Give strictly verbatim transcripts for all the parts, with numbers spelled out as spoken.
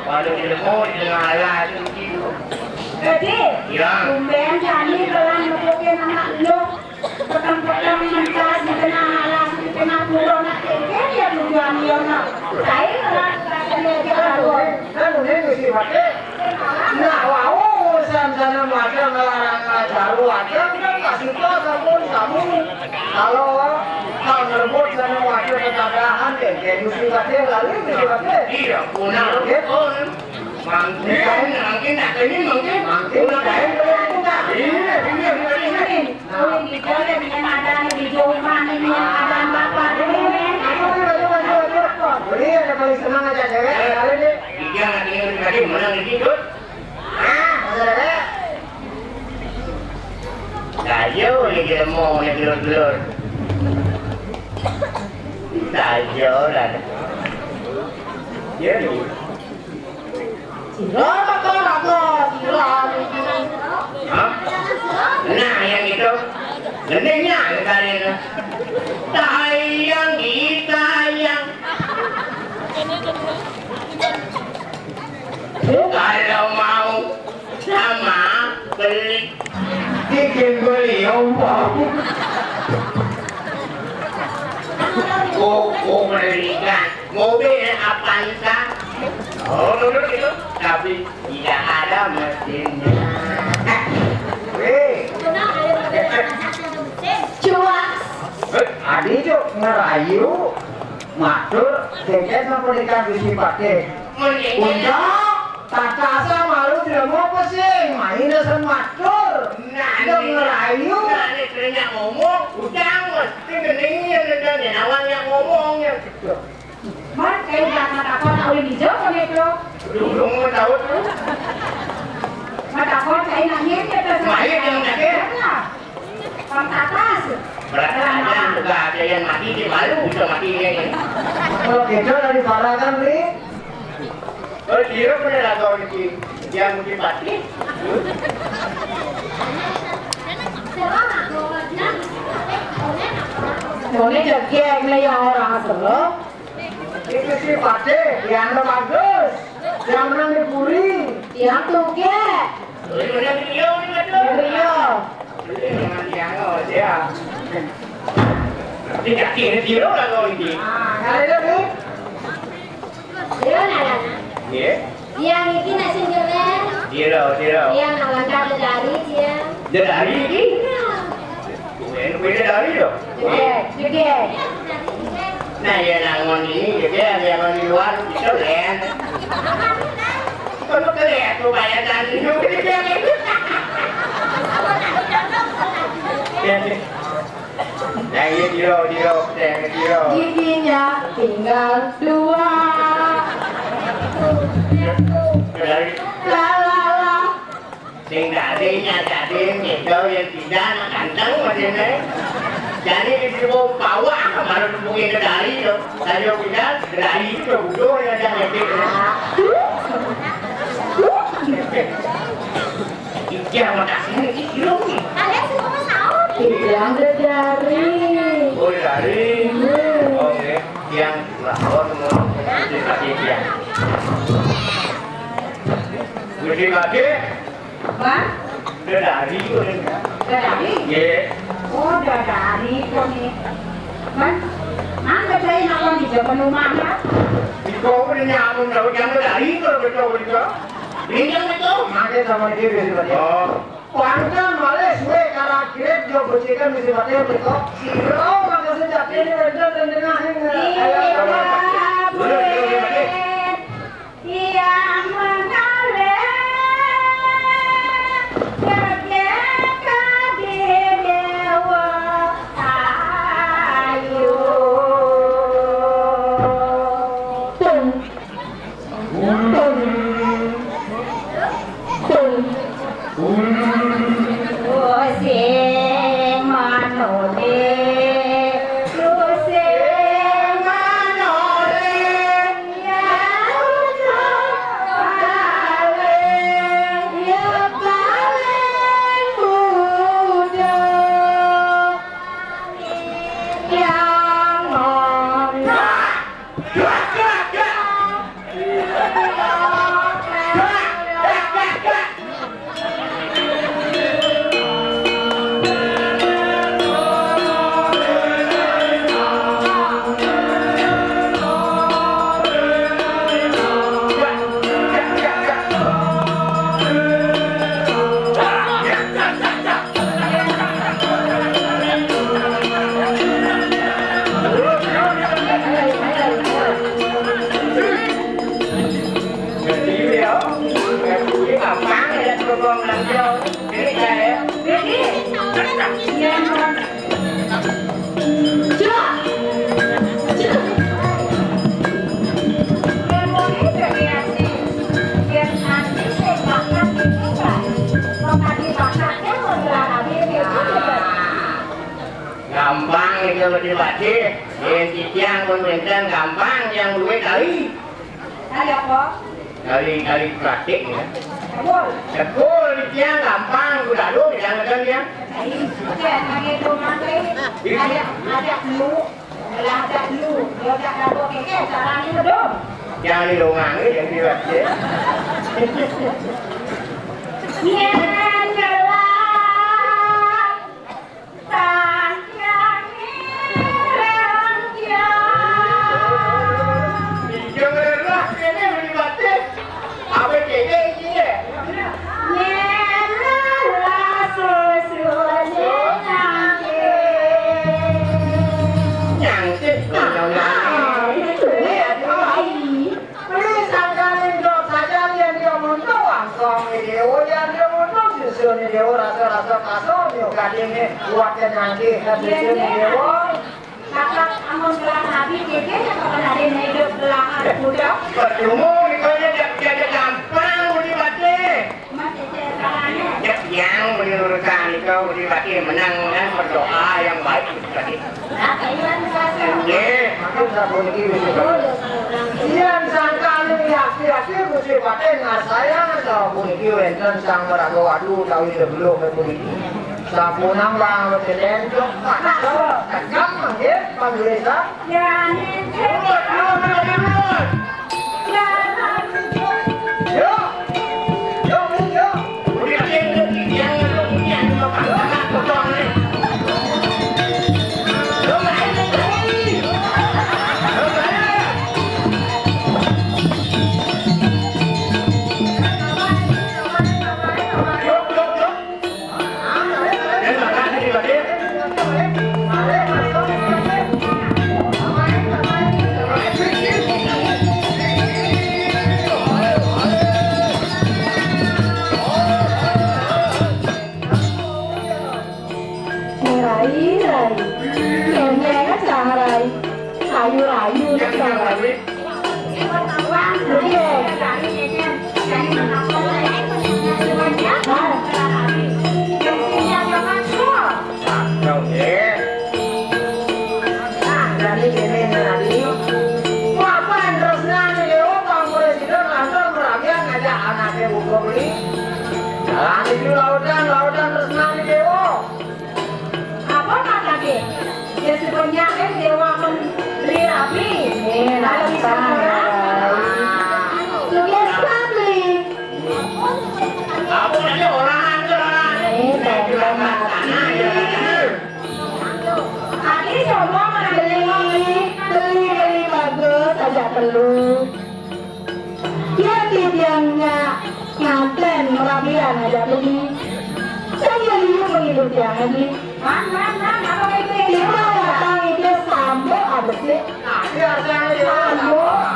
Pada ilmu dengan alat. Jadi, ya, tumben jani kelan nepukin anak lu. Peteng-peteng mentas di tengah alas, di tengah pura nak kengkeng ya tujuan dia nak. Saya ngeras rasanya aja karuan. Kan ini mesti pakai. Nah, wau urusan sana macam ngelarang ngajar wajar kan kasih tahu sampun kamu. Kalau hal ngerebut sana wajar ketabahan kengkeng mesti pakai lalu mesti pakai. Iya, benar. Ya. Mangkin, mangkin, nak ini mangkin. Mangkin, mangkin, mangkin. Iya, iya, iya, iya. Nah. Ini di jalan, ini ada, ini di jauhan, ini ada apa-apa, ini, men. Ini ada paling senang aja, cewek. Eh. Ada deh. Iya, nanti ini tadi menang di situ. Ah, masalah. Kayu, ini kita mau, ini gelor-gelor. Kayu, lah. Iya, iya. Sira teka raga, sira niki. Hah? Nah, yang itu. Gendingnya sekali itu. Tayang di tayang. Kalau mau sama beli. Bikin beli ompong. Kok, kok belikan. Mobil Avanza. Oh, dulu itu. Tapi tidak ada mesinnya. Weh. Cuak. Eh, adi cuk ngerayu matur, keket napa dekan Gusti Patih. Udah, tak asa malu tidak mau pesing, main dasar matur. Nah, ini ngerayu. Nah, ini sering ngomong, udah, mesti gendingnya, gendingnya, awalnya ngomongnya. Mat, kayak udah matakon awin hijau sama itu. Dulu mau tahu tuh. Matakon kayak nangis ya terus. Mahir yang sakit. Pang atas. Berat aja, juga ada yang mati di malu, bisa mati ini. Kalau gitu dari para kan, Ri? Oh, dia pernah tahu ini. Yang mungkin mati. Soalnya jegek nih ya orang asal. Iki si Patih, yang bagus. Yang menang di puri. Yang tugek. Rio. Yang, oh, ya. Tidak kira dia lah kau ini. Ah, kalau itu nih. Rio nalana. Iya. Yang iki nak sing jelek. Dia lah, dia lah. Yang nak langkah dari dia. Dia dari ini. Iya. Kuwi, kuwi dari lho. Jegek, jegek. Nah, ya, nang ngono iki, jegek, ya, nang di luar, gitu, Len. Kono kelihatan tuh, kayak tadi, gitu, Len. Ya, ya. Nah, iya, diro, diro, diro, diro. Giginya tinggal dua. Dari La, la, la. Sing dadi nyadari ngidul yang tidak anak ganteng maksudnya. Jadi disuruh bawa baru nemuin dari itu. Saya tidak dari itu bodoh ya dan itu. Iya, makasih nih, Irung. Kalian semua sahur. Yang dari. Oh, dari. Hmm. Oke, yang lapor mau di pagi dia. Mesti lagi. Bang? Udah dari itu nih. Udah dari? Iya. Oh, udah dari itu nih. Bang, mana saya nak di zaman rumah, Bang? Di kau punya nyamun, kalau jangan dari itu, betul, betul. Ini yang betul. Makai sama dia, betul, betul. Oh. Panjang malis, weh, karakter, jo, becikan, mesti pakai, betul. Siro, maka sejati ini, betul, dan tengah ini. Iya, Bu. Yang mengalir, kekeka di dewa, ayu Gampang itu, Bati. Yén titiang pun wénten gampang tiang duwé kali. Kali apa? Kali, kali praktik ya. Sekul. Sekul titiang gampang, kudu ado titiang ngeden tiang. Ajak, ajak lu, lah ajak lu, yo ajak ado kéké, caranya dong. Jangan dilongang, ya, jangan dilongang. Nyén nyelah. Beli sangkaning dok sajan yén dia muntung wangkong déwa, yén dia muntung susuné déwa, rasa-rasa kasar, yo gadingé kuat nyangkih susuné déwa. Kakak amun gelah nabi, kéké, ya kapan ada hidup gelah muda. Percuma, mikanya jak, jak, jak gampang, Budi Bati. Mas, cécé, salahnya. Jak, yang, Budi urusan itu, Budi Bati menang, kan, berdoa yang baik, Budi Bati. Yén sangkaning yasti-yasti Gusti Patih ngasayang sapuniki wénten Sang Maraga Wadu utawi Degluk puniki. Sampun nambah wénten kagem nggih, Pak Gulisa. Yuk. Rai, rai. Kéné cah rai. Ayu, ayu, cah rai. Oke. Nah. Oke. Nah, jadi gini, Nani. Mapan tresnané déwa, pangurus sida lantur merabian ngajak anaké buka beli. Jalan itu lautan, lautan tresnané déwa. Apa katanya? Ya, sebenarnya kan déwa pun beli rabi. Ini langsung. Tugas publik. Apa namanya orang angker? Ini tembang mati. Tadi coba beli, beli, beli bagus aja perlu. Yén titiang nyak nganten merabian aja beli. Saya liu menghidup tiang beli. Man, man, man, apa itu? Tiba datang itu sambok abesik. Sambok.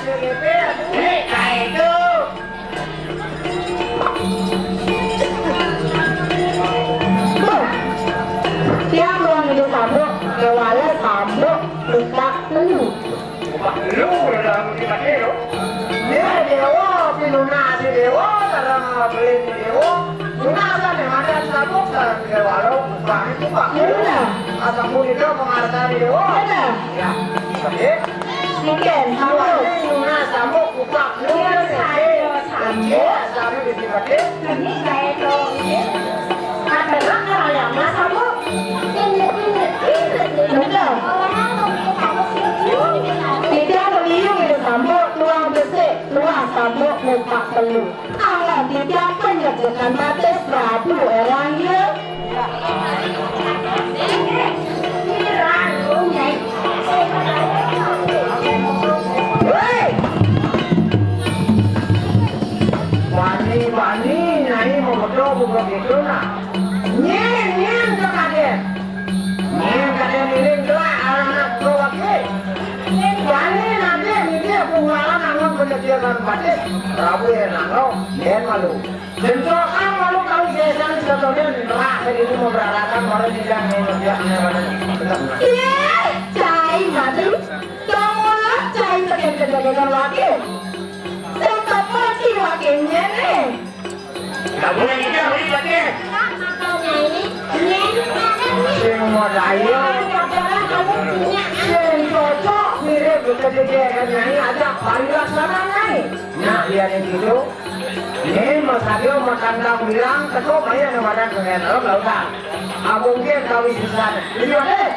Cek itu. Tuh, tiang doang itu sambok, kewala sambok, letak telu. Letak telu, udah dalam lima kilo. Ini déwa, pinuna si déwa, sareng beli si déwa. Pinuna ada sambok, sareng kewala, bukan itu, Pak. Pinuna. Asam pun itu pengarsa déwa. Ada. Ya. Oke. Mungkin, sambok. Pinuna, sambok. Kupak, kupak, kupak, kupak, kupak, Betul. Titiang beliung itu sambuk, tuang besik, tuang sambuk, mupak telu. Alah, titiang penyebutan batis Prabu Erang, ya. Woi! Bani-bani Nyai mau bedo buka gitu, nah. Nyen, nyen, ke kaden. Nyen kaden miring gelak, anak ke wakil. Bani nanti, nanti aku ngalang angon penyedia dan batis. Prabu ya, nang lo, nyen malu. Bentrokan malu kali sesan setoden, rak, seditu mau berarakan, malu tidak mau ngebiak, ngebiak. Iya, cai madu. Tong mulut cai teken kedadegan wakil. Tempat mati wakilnya nih. Kamu yang itu, Wi, pakai. Sing modaya. Sing cocok mirip kedadegan Nyai, ajak parilaksana, Nyai. Nah, dia nih gitu. Ini mau sadio mau tantang bilang, teko maya nih, badan pengen lo, nggak usah. Abang dia kawin susah. Iya deh.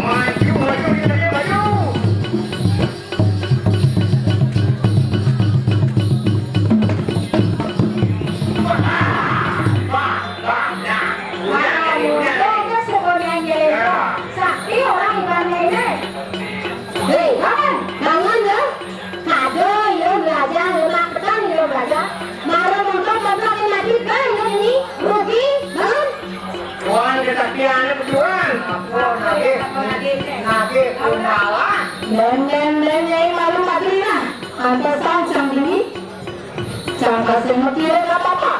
Maju, maju, maju, maju. Wah, wah, wah, nah. Wah, ini udah. Sakti orang ibaratnya ini. Hei, bangun, bangun ya. Kado, yo belajar, lemak petang, yo belajar. Baru nonton kontrak yang lagi, bang, ini rugi, bangun. Tuhan kesaktiannya berjuang. Apa lagi? Lagi pun malah. Dan, dan, dan, Nyai malu lagi nah. Pantesan sang dini. Sang kasih mekire nggak apa-apa.